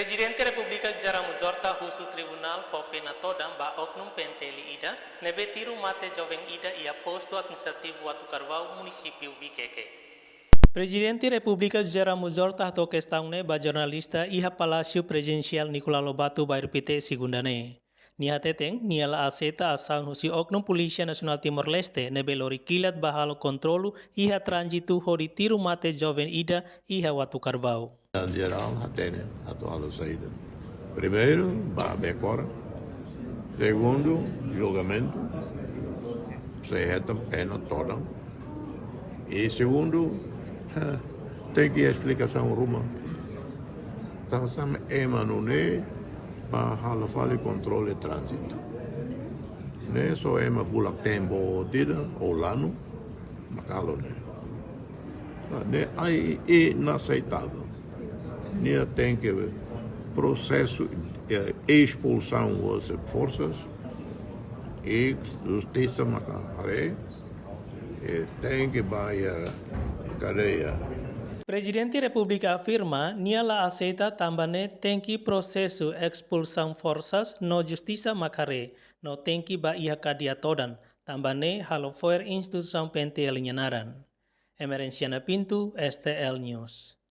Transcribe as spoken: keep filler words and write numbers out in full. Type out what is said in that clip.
Prezidente Repúblika José Ramos Horta husu tribunál fó pena todan ba oknum P N T L ida ne'ebé tiru mate joven ida iha postu administrativu Watu Carvau, munisípiu Viqueque. Prezidente Repúblika José Ramos Horta hato'o kestaun ne'e ba jornalista iha Palásiu Prezidensiál Nicolau Lobato, Bairru Pité, Segunda ne'e. Nia hateten, nia la aseita asaun husi oknum Polísia Nasionál Timor-Leste ne'ebé lori kilat ba halo kontrolu iha tránzitu hodi tiru mate joven ida iha Watu Carvau. Jerál hatene atu halo saida. Primeiru, ba bekora. Segundu, julgamentu. Sei hetan pena todan. I segundu, tenke esplikasaun ruma. Tansá ema nune'e ba halo fali kontrolu tránzitu. Ne'e só ema bulak tempu tiha ou lanu, mak halo ne'e. Ne'e ai inaseitável. Nia tenke prosesu, eh, espulsaun husi forsas i justisa maka haree, eh, tenke ba iha kadeia. Prezidente Repúblika afirma, nia la aseita tanba ne'e tenke prosesu espulsaun forsas no justisa mak haree, no tenke ba iha kadeia todan, tanba ne'e halo fo'er instituisaun P N T L nia naran. Emerenciana Pinto, S T L News.